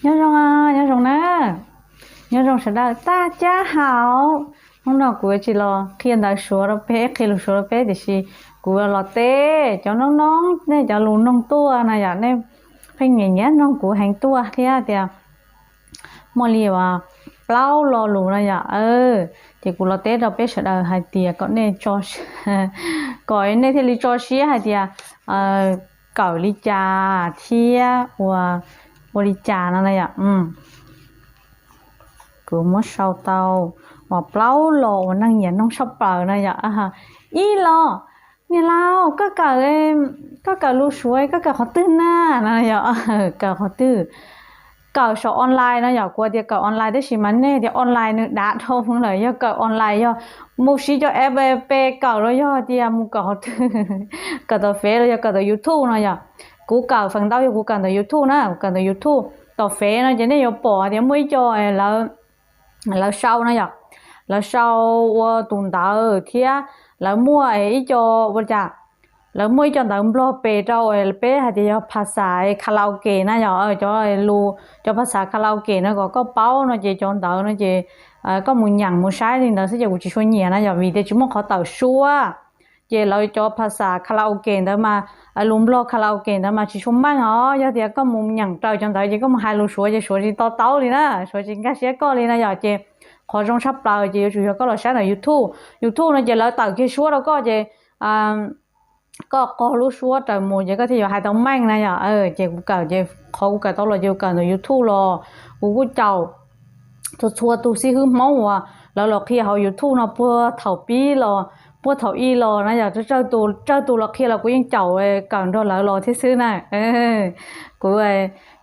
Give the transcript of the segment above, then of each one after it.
Nyob zoo, nyob zoo na, nyob zoo sawv daws. Tag cab hauv hnub no kuv tsis los qhia ntawv Suav rau peb, qhia lus Suav rau peb, tiam sis kuv los teb cov noob noob nej cov lus noog tuaj no yom, nej pheej nyiam nyiam noog kuv heev tuaj thiab tias muaj li uas plaub lo lus no yom. Ces kuv los teb rau peb sawv daws hais tias kom nej, kom nej thiaj li tso siab hais tias kawm li cas thiab ua, ua li cas no na yom. Kuv muab sau tau uas plaub lo uas neeg nyiam noog tshaj plaws no yom. Ib lo, niam laus, koj kawm, koj kawm lus Suav koj kawm qhov twg na no yom? Kawm qhov twg? Kawm saum online no yom. Kuv tias kawm online tab sis mas nej tias online nws dav dhau lawm, yog kawm online yog mus siv cov app pe kawm los yog tias mus kawm qhov twg? Kawm tom Fev los yog kawm tom YouTube no yom? Kuv kawm feem ntau yog kuv kawm ntawm YouTube na, kuv kawm ntawm YouTube. Tom Fev no ces nej yuav pom tias muaj ib co lawv sau no yom, lawv sau ua tus ntawv thiab lawv muaj ib co ua cas, lawv muaj ib co ntawv Nplog pes rau peb hais tias yog phas xas karaoke na yom, cov lus, cov phas xas karaoke no kom koj paub no ces cov ntawv no ces koj mus nyeem mus saib li ntawd xwb ces kuv tsis tshua nyiam na yom, vim tias tsis muaj qhov tawm suab. Ces lawv cov phas xas karaoke ntawd mas, lus Nplog karaoke ntawd mas tsis tshua meej os. Yog tias koj mus nyeem raws cov ntawd ces koj mus hais lus Suav ces Suav tsis to taub li na, Suav tsis nkag siab koj li na yom. Ces qhov zoo tshaj plaws ces yuav tsum yog koj los saib ntawm YouTube. YouTube no ces lawv tawm kiag suab rau koj ces koj qog lub suab raws mus ces koj thiaj yuav hais tau meej na yom. Ces kuv kawm ces qhov kuv kawm tau los ces kuv kawm ntawm YouTube los kuv kuj caum txhua txhua tus xib hwb Hmoob uas lawv los qhia hauv YouTube no puag thaum pib los, puag thaum ib los na yom, tsawg tus los qhia los kuv yeej caum kawm nrog lawv los thiab xwb na. Kuv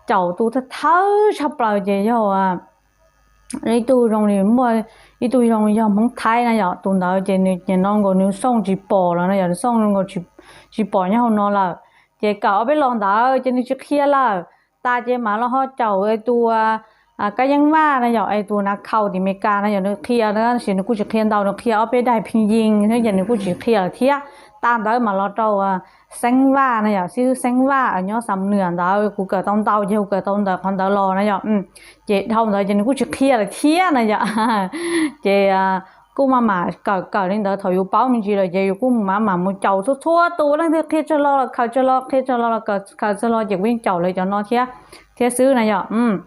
caum tus thawj tshaj plaws ces yog ib tug zoo li muaj ib tug zoo yog Hmoob Thaib na yom, tus ntawd ces nws nim no nkaus nws xooj tsis pom lawm no yom, nws xooj nkaus tsis pom nyob hauv no lawm. Ces kawm ob peb los ntawd ces nws tsis qhia lawm. Tas ces mam los ho caum tus Kab Yeeb Vaj na yom, es tus nav khau tim Meskas na yom, nws qhia tab sis nws kuj tsis qhia ntau, nws qhia ob peb daim pheej yees xwb ces nws kuj tsis qhia lawm thiab. Tas ntawd mam los rau Xeeb Vaj na yom, xib hwb Xeeb Vaj nyob Xam Nuam ntawd, kuv kawm tau ntau ces kuv kawm tau ntawm qhov ntawd los na yom. Ces dhau ntawd ces nws kuj tsis qhia lawm thiab na yom. Ces kuj maj mam kawm kawm li ntawd, thaum yus paub me ntsis lawm ces yus kuj maj mam mus caum txhua txhua tus, leej twg qhia tsawg lo los khaws tsawg lo, qhia tsawg lo los khaws tsawg lo ces kuv yeej caum lawv cov no thiab, thiab xwb na yom.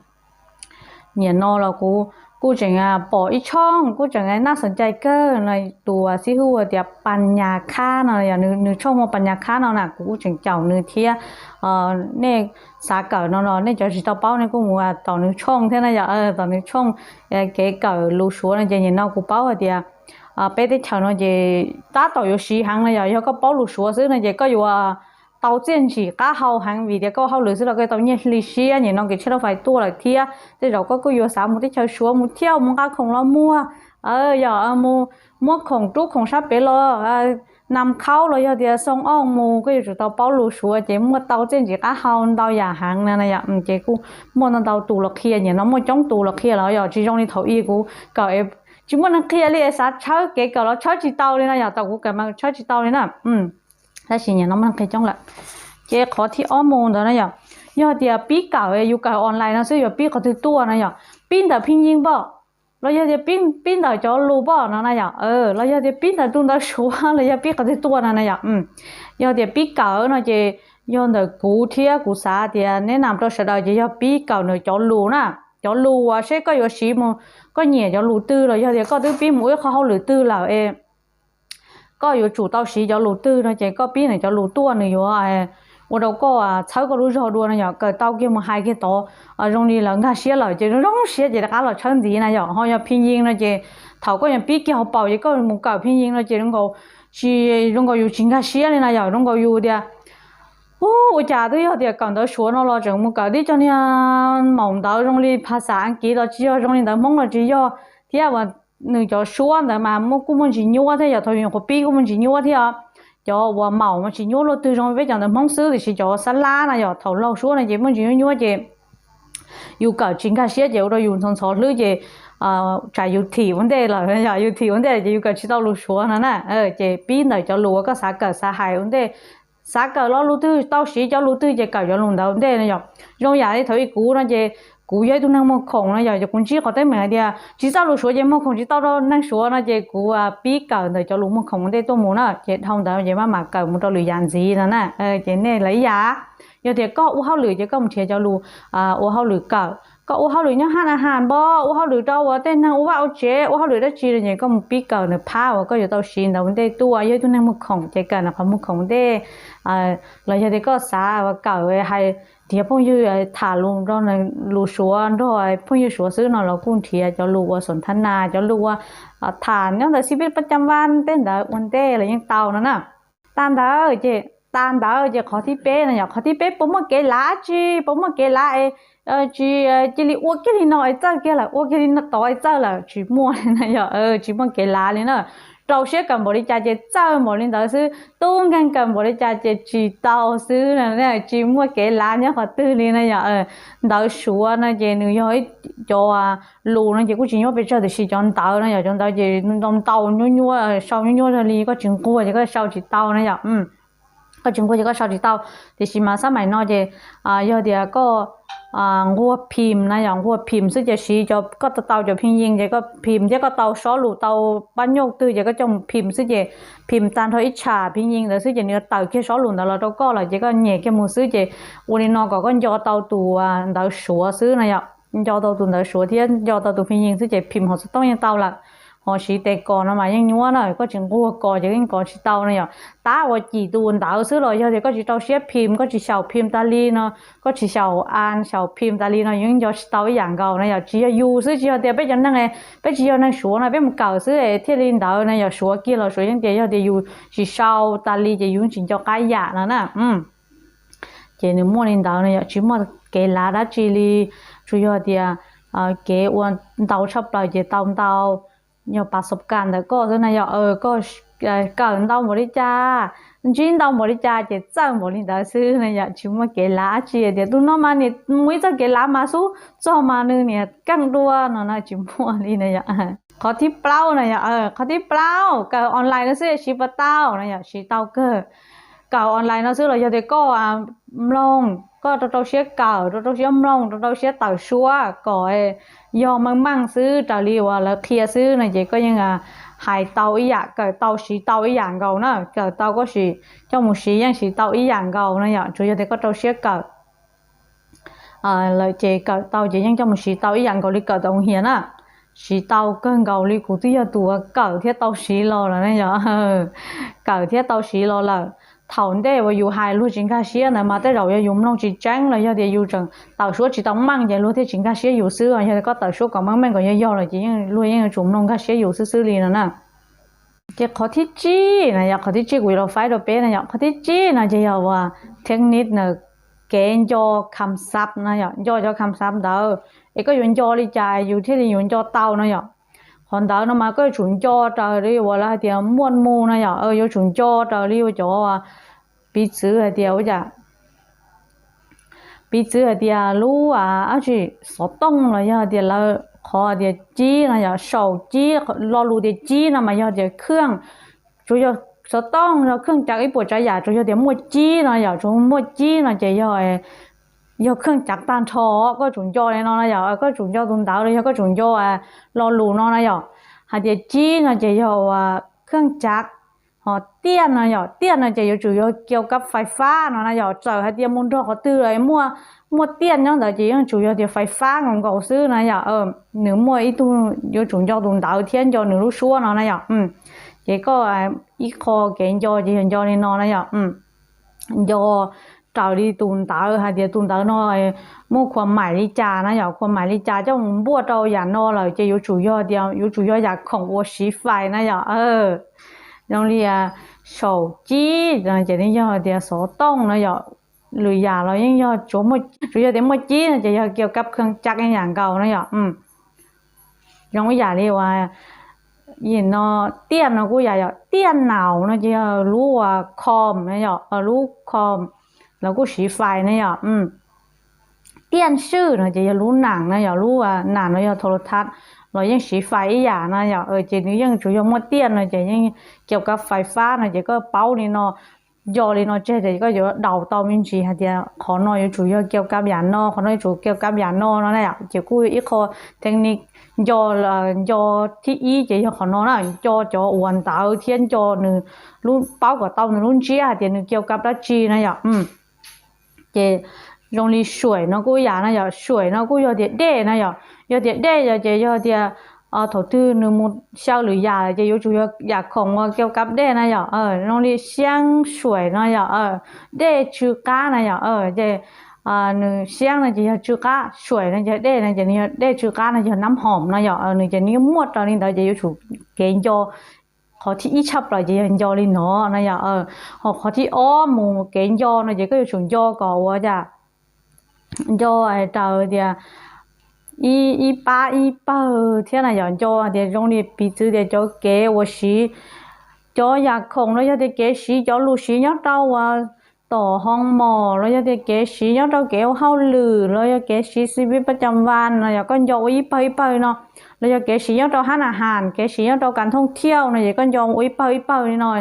Nim no los kuv kuj tseem pom ib tshooj kuj tseem naj xav cai kawg no, tus xib hwb hu tias Pas Nyas Khab no yom, nws tshooj hu Pas Nyas Khab no na, kuv kuj tseem caum nws thiab. Nej xav kawm no los nej cov tsis tau paub nej kuj mus tom nws tshooj thiab na yom, tom nws tshooj kev kawm lus Suav no ces nim no kuv paub hais tias peb teb chaws no ces tab tom yuav siv heev no yom, yog koj paub lus Suav xwb no ces koj yuav tau txiaj ntsig qab hau heev vim tias koj hauj lwm xwb los koj tau nyiaj hli siab. Nim no kev tsheb lauj fais tuaj lawm thiab, tej zaum koj kuj yuav xav mus teb chaws Suav mus thiab mus nqa khoom los muag, yog mus muab khoom rub khoom sab pem los nam khaub los yog tias xoo ooj mus, koj yuav tsum tau paub lus Suav ces muaj tau txiaj ntsig qab hau ntau yam heev na yom. Ces kuj muaj ntau ntau tus los qhia, nim no muaj coob tus los qhia los yom, tsis zoo li thaum ub kuv kawm tsis muaj neeg qhia li es xav tshawb kev kawm los tshawb tsis tau li no yom, thaum kuv kawm mas tshawb tsis tau li na. Tab sis nim no muaj neeg qhia coob lawm. Ces qhov thib ob mus ntawd na yom, yog tias pib kawm, yus kawm online no xwb, yuav pib qhov twg tuaj na yom, pib ntawm pheej yees pom, los yog tias pib ntawm cov lus pom no na yom, los yog tias pib ntawm tus ntawv Suav los yog pib qhov twg tuaj no na yom. Yog tias pib kawm no ces yog ntawm kuv thiab kuv xav tias neb nam rau sawv daws ces yog pib kawm ntawm cov lus na, cov lus uas seb koj yuav siv mus, koj nyiam cov lus twg los yog tias koj twb pib mus ua ib qho hauj lwm twg lawm es koj yuav tsum tau siv cov lus twg no ces koj pib ntawm cov lus tuaj nws yuav ua rau koj txhawb koj lub zog dua no yom. Kawm tau kiag mus hais kiag tod, zoo li lawv nkag siab lawm ces zoo zoo siab ces rov qab los tshawb ntxiv na yom. Ho yog pheej yees no ces thaum koj yuav pib kiag hauv paus ces koj mus kawm pheej yees no ces zoo nkaus, tsis zoo nkaus yus tsis nkag siab li na yom, zoo nkaus yus tias ua cas twb yog tias kawm ntawv Suav no los tseem mus kawm tib co niag maum ntawv zoo li phas xas Askiv los tsis yog, zoo li ntawv Hmoob los tsis yog, thiab uas nws cov suab ntawd mas muaj kuj muaj ntsis nyuaj thiab yom, thaum yus nyuam qhuav pib kuj muaj ntsis nyuaj thiab. Cov uas maum mas tsis nyuaj luaj twg zoo li peb cov ntawv Hmoob xwb, tiam sis cov xab lab na yom, thaum laug suab no ces muaj ntsis nyuaj nyuaj ces yus kawm tsis nkag siab ces ua rau yus ntxhov ntxhov hlwb ces tsam yus thim ua ntej lawm yom, yus thim ua ntej lawm ces yus kawm tsis tau lus Suav no na. Ces pib ntawm cov lus uas koj xav kawm xav hais ua ntej, xav kawm lo lus twg tau siv cov lus twg ces kawm cov lus ntawd ua ntej no yom. Zoo yam li thaum ub kuv no ces kuv yog ib tug neeg muag khoom no yom, kuv ntsib qhov teeb meem hais tias tsis txawj lus Suav ces muag khoom tsis tau rau neeg Suav no ces kuv pib kawm ntawm cov lus muag khoom ua ntej tuaj mus na, ces dhau ntawd ces maj mam kawm mus rau lwm yam ntxiv no na. Ces nej los ib yam, yog tias koj ua hauj lwm ces koj mus nrhiav cov lus ua hauj lwm kawm. Koj ua hauj lwm nyob haj na has npo, ua hauj lwm rau uas tej neeg ua vaj ua tsev, ua hauj lwm dab tsi no ces koj mus pib kawm ntawm phab uas koj yuav tau siv ntawd ua ntej tuaj. Yog ib tug neeg muag khoom ces kawm ntawm qhov muag khoom ua ntej. Los yog tias koj xav kawm hais, nrhiav phooj ywg tham lus rau lus Suav nrog phooj ywg Suav xwb no los kuj nrhiav cov lus uas xom thab nas, cov lus uas tham nyob ntawm xib pib pab cam vaj tej ntawd ua ntej los yeej tau no na. Tas ntawd ces, tas ntawd ces qhov thib peb no yom, qhov thib peb puas muaj kev lav tsi, puas muaj kev lav es tsis cia li ua kiag li no es txawj kiag lawm, ua kiag li no tod es txawj lawm, tsis muaj li na yom, tsis muaj kev lav li na. Rau siab kawm npaum li cas ces txawj npaum li ntawd xwb, tub nkeeg kawm npaum li cas ces tsis tau xwb, tsis muaj kev lav nyob qhov twg li na yom. Ntawv Suav no ces nws yog ib, cov lus no ces kuj tsis nyuaj pes tsawg tiam sis cov ntawv no yom, cov ntawv ces ntau ntau nyuaj nyuaj, sau nyuaj nyuaj li koj tsis nquag ces koj sau tsis tau na yom. Koj tsis nquag ces koj sau tsis tau. Tiam sis mas xab maim no ces yog tias koj nquag phim na yom, nquag phim xwb ces siv cov, koj tau cov phim yees ces koj phim thiab koj tau sob lus, tau pab nyuj twg ces koj coj mus phim xwb ces phim tag nrho ib tsham phim yees ntawd xwb ces nws yuav tawm kiag sob lus ntawd los rau koj lawm ces koj nyem kiag mus xwb ces ua li no kom koj nco tau tus ntawv Suav xwb na yom, nco tau tus ntawv Suav thiab nco tau tus phim yees xwb ces phim hauv xov tooj yeej tau lawm. Ho siv tes kos no mas yeej nyuaj na, koj tsis nquag kos ces yeej kos tsis tau na yom. Tab ua cim tus ntawv xwb los yog tias koj tsis rau siab phim, koj tsis xyaum phim tas li no, koj tsis xyaum a xyaum phim tas li no yeej nco tsis tau ib yam nkaus na yom. Tsis yog yus xwb, tsis yog tias peb cov neeg, peb tsis yog neeg Suav no peb mus kawm xwb thiaj li ntawd na yom. Suav kiag los Suav yeej tias yog tias yus tsis sau tas li ces yus tsis nco qab yam no na. Ces nws muaj li ntawd no yom, tsis muaj kev lav dab tsi li, tsuas yog tias kev ua ntau tshaj plaws ces tau ntau, yog pas xob kas ntawm koj xwb na yom. Koj kawm ntau npaum li cas, ntsib ntau npaum li cas ces txawj npaum li ntawd xwb na yom. Tsis muaj kev lav dab tsi tias tus no mas niam mus ib txoj kev lav mas xub txog mas nws niam keej dua no na, tsis muaj li na yom. Qhov thib plaub na yom, qhov thib plaub kawm online no xwb siv puas tau na yom, siv tau kawg. Kawm online no xwb los yog tias koj mloog, koj rau rau siab kawm, rau rau siab mloog, rau rau siab tawm suab kom yog meej meej xwb raws li uas lawv qhia xwb no ces koj yeej hais tau ib yam, kawm tau siv tau ib yam nkaus na. Kawm tau koj sim coj mus siv yeej siv tau ib yam nkaus na yom, tsuas yog tias koj rau siab kawm lawm ces kawm tau ces yeej coj mus siv tau ib yam nkaus li kawm tau hias na. Siv tau kawg nkaus li kuv twb yog tus uas kawm thiab tau siv los lawm na yom. Kawm thiab tau siv los lawm. Thaum ntej uas yus hais luag tsis nkag siab ntawd mas tej zaum yog yus mloog tsis tseeb los yog tias yus tseem tawm suab tsis tau meej ces luag thiaj tsis nkag siab yus xwb. Yog koj tawm suab kom meej meej kom yog yog lawm ces luag yeej yuav tsum mloog nkag siab yus xwb xwb li no na. Ces qhov thib tsib na yom, qhov thib tsib kuv yuav los faib rau peb na yom, qhov thib tsib no ces yog uas technique na, kev nco kham xav na yom, nco cov kham xav ntawd es koj yuav nco li cas yus thiaj li yuav nco tau no yom. Qhov ntawd no mas koj yuav tsum nco raws li uas lawv hais tias muaj mus no yom, yuav tsum nco raws li uas cov piv txwv hais tias ua cas, piv txwv hais tias lub dab tsi, xov tooj los yog tias lawv qhov tias cib no yom, saum cib, lo lus tias cib no mas yog tias kheej, tsuas yog xov tooj yog kheej cav ib puas tsav yam tsuas yog tias muaj cib no yom, tsuas muaj cib no ces yog, yog kheej cav tag nrho. Koj tsum nco li no na yom, koj tsum nco tus ntawv los yog koj tsum nco lo lus no na yom. Hais tias cib no ces yog uas kheej cav. Ho tiaj no yom, tiaj no ces yuav tsum yog kiau kab fais fab no na yom, txawm hais tias mus nrog qhov twg los muaj, muaj tiaj nyob ntawd ces yeej tsum yog tias fais fab nkaus nkaus xwb na yom. Nws muaj ib tug, yuav tsum nco tus ntawv thiab nco nws lub suab no na yom. Ces koj ib qho kev nco ces yog nco li no na yom. Nco raws li tus ntawv hais tias tus ntawv no muaj khua maim li cas na yom, khua maim li cas coj mus npuaj rau yam no lawm ces yuav tsum yog tias yuav tsum yog yam khoom uas siv fais na yom. Zoo li saum cib ces yeej yog tias xov tooj na yom, lwm yam los yeej yog tsuas yog tias muaj cib no ces yog kiau kab kheej cab ib yam nkaus na yom. Zoo ib yam li uas no, tiaj no kuj yam yom, tiaj naus no ces yog lub uas com na yom, lub com los kuj siv fais na yom. Tiaj swj no ces yog lub nam na yom, lub nam no yog thau los thab los yeej siv fais ib yam na yom, ces nws yeej tsuas yog muaj tiaj no ces yeej kiau kab fais fab no ces koj paub li no. nco li no tseg ces koj yuav daus tau me ntsis hais tias qhov no yuav tsum yog keo kab yam no, qhov no yuav tsum keo kab yam no no na yom. Ces kuj yog ib qho technique nco, nco thib ib ces yog qhov no na, nco cov uas ntawv thiab nco nws lub, paub kom tau nws lub ntsiab hais tias nws keo kab dab tsi na yom. Ces zoo li suaim no kuj ib yam na yom, suaim no kuj yog tias dej na yom. Yog tias dej yom ces yog tias thaum twg nws mus xyaw lwm yam lawm ces yuav tsum yog yam khoom uas keo kab dej na yom. Zoo li siab suaim no yom, dej tsw qab na yom. Ces nws siab no ces yog tsw qab, suaim no ces dej no ces nws yog dej tsw qab no yog nab hoom no yom. Nws ces nws yeej muaj raws li ntawd ces yuav tsum kev nco qhov thib ib tshaj plaws ces yog nco li no na yom. Ho qhov thib ob mus kev nco no ces koj yuav tsum nco kom ua cas, nco raws tias ib pab ib pawg thiab na yom. Nco tias zoo li piv txwv tias cov kev uas siv, cov yam khoom los yog tias kev siv cov lus siv nyob rau uas tom hoo mom los yog tias kev siv nyob rau kev ua hauj lwm los yog kev siv xib pib pab cam vas no yom, koj nco ua ib pawg ib pawg no, los yog kev siv nyob rau hab na has, kev siv nyob rau kas thooj thiauj no ces koj nco ua ib pawg ib pawg li no.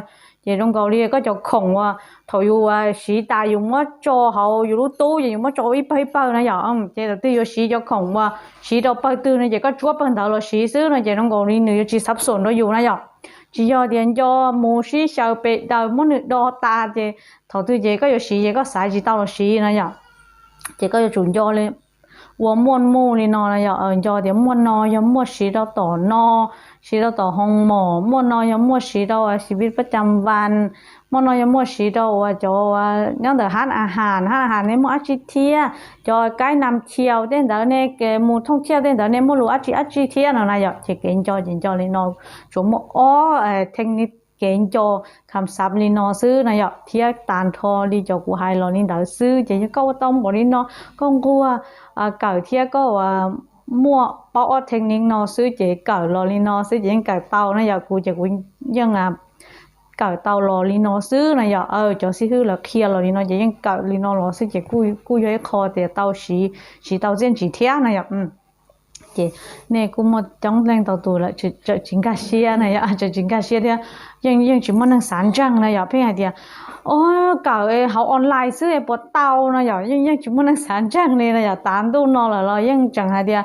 Ces zoo nkaus li koj cov khoom uas thaum yus siv tas yus muab tso hauv yus lub tub ces yus muab tso ua ib pawg ib pawg na yom. Ces thaum twg yuav siv cov khoom uas siv rau pawg twg no ces koj tsuab pawg ntawd los siv xwb no ces zoo nkaus li nws yuav tsis xab xom rau yus na yom. Tsis yog tias nco mus sib xyaw pes daws muab nws do tas ces thaum twg ces koj yuav siv ces koj xav tsis tau los siv na yom. Ces koj yuav tsum nco li ua muaj muj li no na yom. Nco tias muaj no yog muaj siv rau tom no, siv rau tom hoo mom, muaj no yog muaj siv rau xib pib pab cam vas, muaj no yog muaj siv rau uas cov nyob ntawm hab na has, hab na has nej muaj dab tsi thiab, cov kaib nas thiau tej ntawd nej mus thooj thiauj tej ntawd nej muaj lus dab tsi dab tsi thiab no na yom. Ces kev nco ces nco li no, tsuas muaj ob thee kev nco kham xav li no xwb na yom, thiab tag nrho li cov kuv hais los li ntawd xwb. Ces yog koj ua tau npaum li no, koj nquag kawm thiab koj muaj paub ob thee no xwb ces kawm los li no xwb ces yeej kawm tau na yom. Kuv ces kuv yeej kawm tau los li no xwb na yom. Cov xib hwb lawv qhia los li no ces yeej kawm li no los xwb ces kuj yog ib qho tias tau siv, siv tau txiaj ntsig thiab na yom. Ces nej kuj muaj coob leej ntau tus lawm tseem tsis nkag siab na yom, tseem tsis nkag siab thiab. Yeej, yeej tsis muaj neeg xav ntseeg na yom, pheej hais tias o, kawm hauv online xwb puas tau no yom. Yeej, yeej tsis muaj neeg xav ntseeg li na yom. Tav ntuj no lawm los yeej tseem hais tias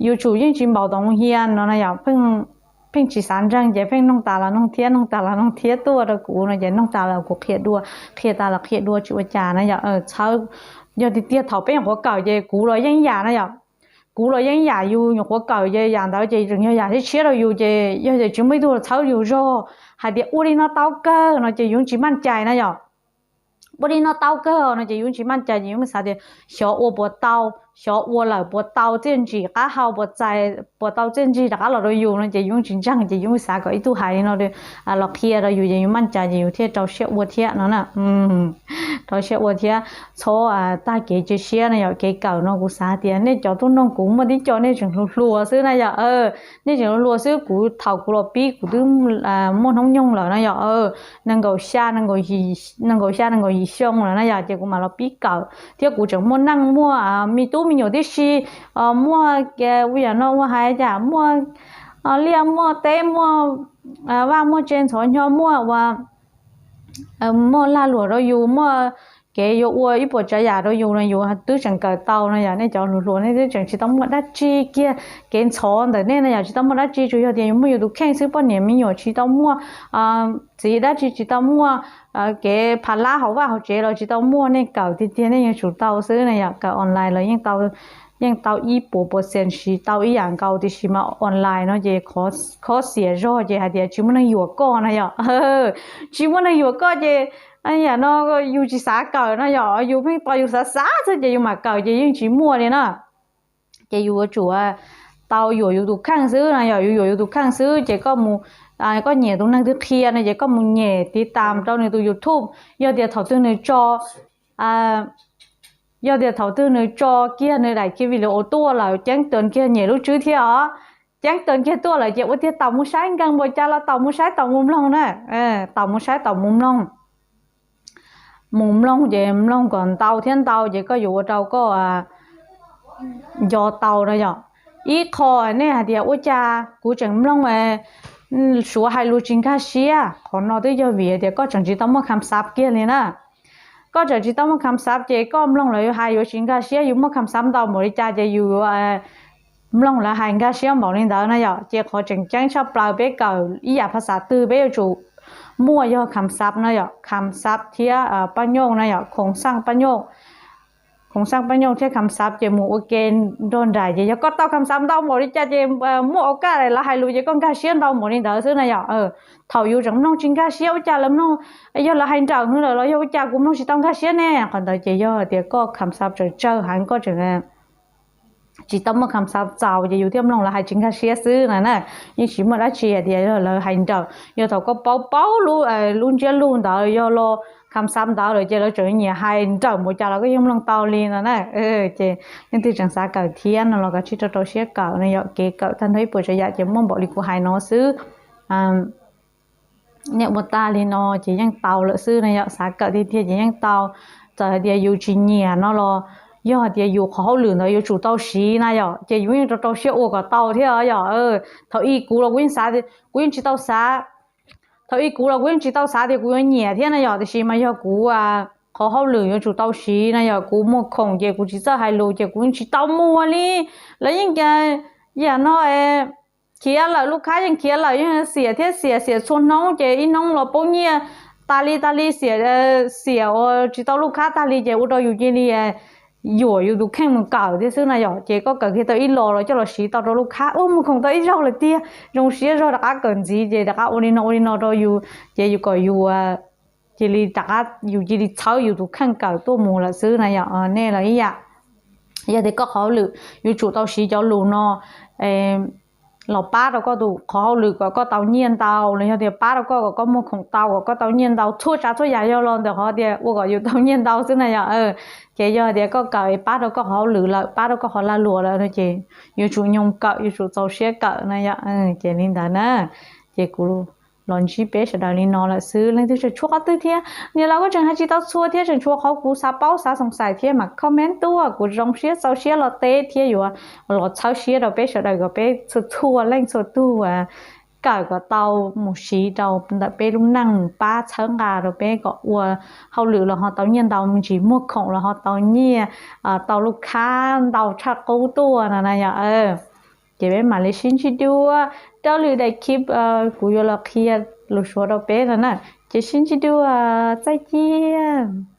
yuav tsum yeej tsis npaum tom hia no na yom. Pheej tsis xav ntseeg ces pheej noog tas los noog thiab, noog tas los noog thiab tuaj rau kuv no ces noog tas los kuv qhia dua, qhia tas los qhia dua tsis ua cas na yom. Txhawb, yog tiag tiag thaum peb nyuam qhuav kawm ces kuv los yeej yam na yom. Kuv los yeej yam yus nyuam qhuav kawm ces yam ntawd ces tseem yog yam tshiab tshiab rau yus ces yog tias tsis muaj ib tug los txhawb yus zog hais tias ua li no tau kawg no ces yus tsis maj cai na yom. Ua li no tau kawg no ces yus tsis maj cai ces yus xav tias xyov ua puas tau, xyov ua lawm puas tau txiaj ntsig qab hau puas txais, puas tau txiaj ntsig rov qab los rau yus no ces yus tsis ntseeg ces yus xav kom ib tug hais li no los qhia rau yus ces yus maj cai ces yus thiaj rau siab ua thiab no na. Rau siab ua thiab txhob tag kev cia siab na yom. Kev kawm no kuv xav tias nej cov tuaj noog kuv muaj tib co nej tseem hluas hluas xwb na yom. Nej tseem hluas hluas xwb, kuv thaum kuv los pib kuv twb muaj hnub nyoog lawm na yom. Nees nkaum xya, nees nkaum xya nees nkaum yim xyoo lawm na yom ces kuv mam los pib kawm thiab kuv tseem muaj neej muaj me tub me nyuam tib si, muaj ua yam no ua hais cas muaj liaj muaj teb muaj vaj muaj tsev ntxhov nyo muaj ua muaj lag luam rau yus, muaj kev yuav ua ib puas tsav yam rau yus no yus twb tseem kawm tau no yom. Nej cov hluas hluas nej twb tseem tsis tau muaj dab tsi kiag, kev ntxhov ntawm nej no yom tsis tau muaj dab tsi, tsuas yog tias yus muaj yus tus kheej xwb, poj niam me nyuam tsis tau muaj, txiv dab tsi tsis tau muaj, kev phav lab hauv vaj hauv tsev los tsis tau muaj, nej kawm tiag tiag nej yuav tsum tau xwb na yom. Kawm online los yeej tau ib puas percent siv tau ib yam nkaus, tiam sis mas online no ces khob xiam zog ces hais tias tsis muaj neeg yuam koj na yom. Tsis muaj neeg yuam koj ces yam no yus tsis xav kawm no yom, yus pheej tos yus xav xav xwb ces yus mam kawm ces yeej tsis muaj li na. Ces yus yuav tsum tau yuam yus tus kheej xwb no yom, yus yuam yus tus kheej xwb ces koj mus, koj nyiam tus neeg twg qhia no ces koj mus nyem tiv tam rau nws tus YouTube. Yog tias thaum twg nws tso, yog tias thaum twg nws tso kiag nws daim kiag video tuaj lawm ceeb toom kiag nyem lub tswb thiab os. Ceeb toom kiag tuaj lawm ces ua tiag taum mus saib nkeeg npaum cas los taum mus saib taum mus mloog na. Taum mus saib taum mus mloog. Mus mloog ces mloog kom ntau thiab ntau ces koj yuav ua rau koj nco tau no yom. Ib qho nej hais tias ua cas kuv tseem mloog Suav hais lus tsis nkag siab, qhov no twb yog vim tias koj tseem tsis tau muaj kham xav kiag li na. Koj tseem tsis tau muaj kham xav ces koj mloog lawv hais yuav tsis nkag siab, yus muaj kham xav ntau npaum li cas ces yus yuav mloog lawv hais nkag siab npaum li ntawd na yom. Ces qhov tseem ceeb tshaj plaws peb kawm ib yam phas xas twg peb yuav tsum muaj yog kham xav na yom, kham xav thiab paj nyoj na yom, khoom xaj paj nyoj. Khoom xaj paj nyoj thiab kham xav ces mus ua ke nrog nraim ces yog koj tau kham xav ntau npaum li cas ces muaj au kaj lawv hais lus ces koj nkag siab ntau npaum li ntawd xwb na yom. Thaum yus tseem mloog tsis nkag siab ua cas lawv mloog, yog lawv hais nrawm heev lawm los yog ua cas kuv mloog tsis tau nkag siab ne, qhov ntawd ces yog tias koj kham xav tseem tsawg heev, koj tseem tsis tau muaj kham xav txaus ces yus thiaj mloog lawv hais tsis nkag siab xwb na na. Yeej tsis muaj dab tsi hais tias yog lawv hais nrawm, yog thaum koj paub paub lub ntsiab lus ntawd yog los kham xav ntawd lawm ces lawv tseem nyiam hais nrawm npaum cas los koj yeej mloog tau li no na. Ces leej twg tseem xav kawm thiab no los kav tsij rau rau siab kawm no yom. Kev kawm tag nrho ib puas tsav yam ces muaj npaum li kuv hais no xwb. Nej ua tag li no ces yeej tau lawm xwb na yom, xav kawm tiag tiag ces yeej tau. Txawm hais tias yus tsis nyiam no los yog hais tias yus qhov hauj lwm ntawd yuav tsum tau siv na yom, ces yus yeej rau rau siab ua kom tau thiab yom. Thaum ub kuv los kuv yeej xav, kuv yeej tsis tau xav, thaum ub kuv los kuv yeej tsis tau xav tias kuv yuav nyiam thiab na yom, tiam sis mas yog kuv qhov hauj lwm yuav tsum tau siv na yom, kuv muag khoom ces kuv tsis txawj hais lus ces kuv yeej tsis tau muag li. Lawv yeej, yam no khiav lawm, lub khab yeej khiav lawm, yeej xiam thiab xiam, xiam txhua hnub ces ib hnub los poob nyiaj tas li tas li, xiam, xiam uas tsis tau lub khab tas li ces ua rau yus cia li yuam yus tus kheej mus kawm thiab xwb na yom. Ces koj kawm kiag tau ib los los coj los siv tau rau lub khab, ua muag khoom tau ib zaug lawm tiag, zoo siab zog rov qab kawm ntxiv ces rov qab ua li no ua li no rau yus, ces yus kom yus cia li rov qab, yus cia li txhawb yus tus kheej kawm tuaj mus lawm xwb na yom. Nej los ib yam, yog tias koj qhov hauj lwm yuav tsum tau siv cov lus no los pab rau koj tus qhov hauj lwm kom koj tau nyiaj ntau, los yog tias pab rau koj kom koj muag khoom tau kom koj tau nyiaj ntau, txhua tsav txhua yam yog los ntawm qhov tias ua kom yus tau nyiaj ntau xwb na yom. Ces yog tias koj kawm es pab rau koj qhov hauj lwm lawm, pab rau koj qhov lag luam lawm no ces yuav tsum nyoo kawm, yuav tsum txaus siab kawm na yom. Ces li ntawd na, ces kuv los ntsib peb sawv daws li no lawm xwb. Leej twg tseem tshuav qhov twg thiab, niam laus koj tseem hais tsis tau txhua thiab tseem tshuav qhov kuv xav paub xav xoom xais thiab mas comment tuaj, kuv zoo siab txaus siab los teb thiab yuav los txhawb siab rau peb sawv daws kom peb txhua txhua leej txhua tug kawm kom tau mus siv rau ntawm peb lub neej, pab txhawb nqa rau peb kom ua hauj lwm los ho tau nyiaj ntau me ntsis, muag khoom los ho tau nyiaj, tau lub khab ntau tshaj qub tuaj no na yom. Ces peb mam li sib ntsib dua rau lwm daim clip, kuv yuav los qhia lus Suav rau peb no na. Ces sib ntsib dua, txaij ciaj.